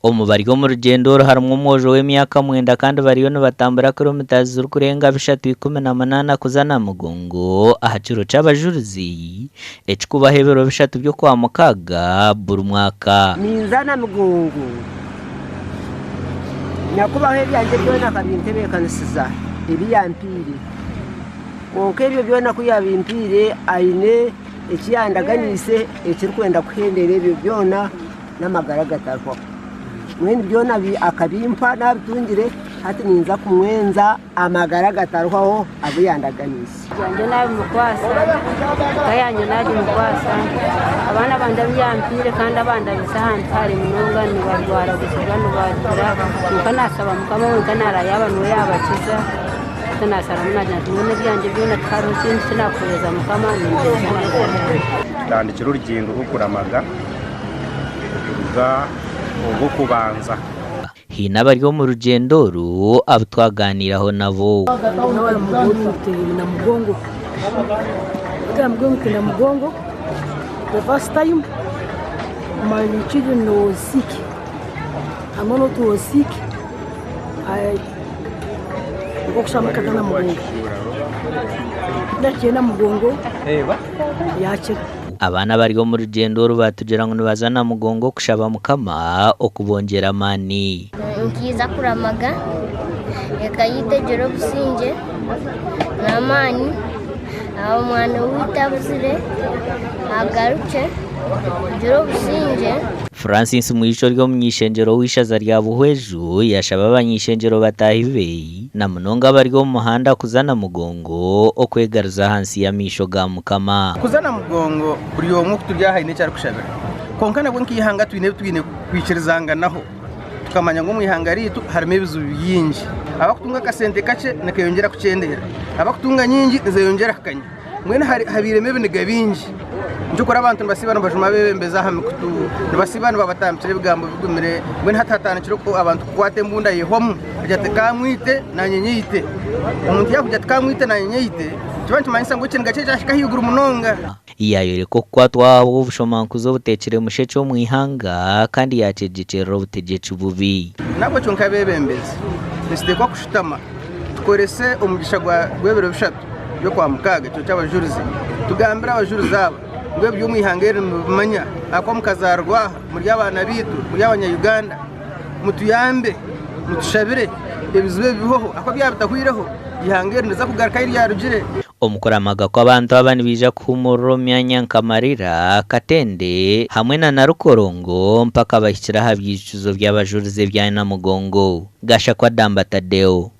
Omu bari omu rugyendo oru harimu omwojo w'emyaka mwenda kandi bariyo nibatambura kilomita zirikurenga 318 kuza Namugongo aha kiro ky'abajurizi ekirikubaho ebiro bishatu by'Okwamukaaga buri mwaka. Ninza Namugongo, Nyakubaho ebyangye byona akabintebeekanisiza ebi yampaire. Kwonka ebyo byona ku yaabimpaire aine eki yandaganiise ekirikwenda kuhendera ebyo byona. n'amagara agatahwaho. Mbwenu byona akabimpa naabitungire, hati ninza kumwenza amagara agatahwaho agu yandaganiise. Yangye naabimukwasa, eka yangye naagimukwasa, abaana bangye abu yampaire kandi abandabize ahantu hare munonga nibarwaraguzibwa nibagira, kwonka naashaba Mukama wenka naarayaaba niwe yaabakiza, hati naasharamu naagira nti mbwenu ebyangye byona tihariho ekindi eki naakuheereza Mukama nimbyenza amagara gange. Tutandikire orugyendo rw'okuramaga kuruga orw'okubanza. Haine abari omu rugyendo oru abu twagaaniiraho nabo. Abaana abari omu rugyendo oru baatugira ngu nibaza Namugongo kushaba Mukama okubongyera amaani. Nkaija kuramaga eka yaitu egire obusingye n'amaani, omwana owaitu abuzire agarukye tugire obusingye. Francis Mwisho ori omuny'eishengyero w'eishaza rya Buhweju yashaba abany'eishengyero bataahi be na munonga abari omu muhanda kuza Namugongo okwegaruza ahansi y'amaisho ga Mukama. Kuza Namugongo buri omwe oku turi aha aine eki arikushabira. Kwonka nabwo nk'eihanga twine ebi twine kwikirizanganaho tukamanya ngu omu ihanga ryaitu harimu ebizibu bingi. Abakutunga akasente kakye nikeyongyera kukyendeera, abakutunga nyingi nizeyongyera kukanya. Mbwenu habairemu ebiniga bingi. Nikyo abantu nibasiiba nibajuma abeebembezi aha mikutu, nibasiiba nibabatambikira ebigambo bigumire. Mbwenu hati hatandikire abantu kukwata embunda yehwamu kugira ati kamwite naanye nyeyite. Omuntu yaakugira ati kamwite naanye nyeyite, nikiba nikimanyisa ngu ekiniga kye kyahika ahaiguru munonga. Yaayoreka okukwatwa ahabw'obushomankuzi obuteekire mushekye omu ihanga kandi yaakyegyekyerera obutegyeki bubi. N'ahabw'ekyo nk'abeebembezi nituteekwa kushutama tukorese omugisha gw'ebiro bishatu. by'Okwamukaaga, ekiro ky'Abajurizi, tugambire abajurizi aba ngu ebiri omu ihanga eri nimubimanya ahakuba mukazaarwa aha, muri abaana baitu, muri abanya-Uganda, mutuyambe, mutushabire ebizibu ebi bihweho ahakuba byaba bitahwireho, eihanga eri niriza kugaruka ahu ryarugire. Omu kuramaga kw'abantu aba nibaija kuhuumurira omu myanya nka Marira, Katende hamwe na Narukorongo mpaka bahikire aha byijukizo by'abajurizi ebya Namugongo. Gashakwa Damba Tadeo.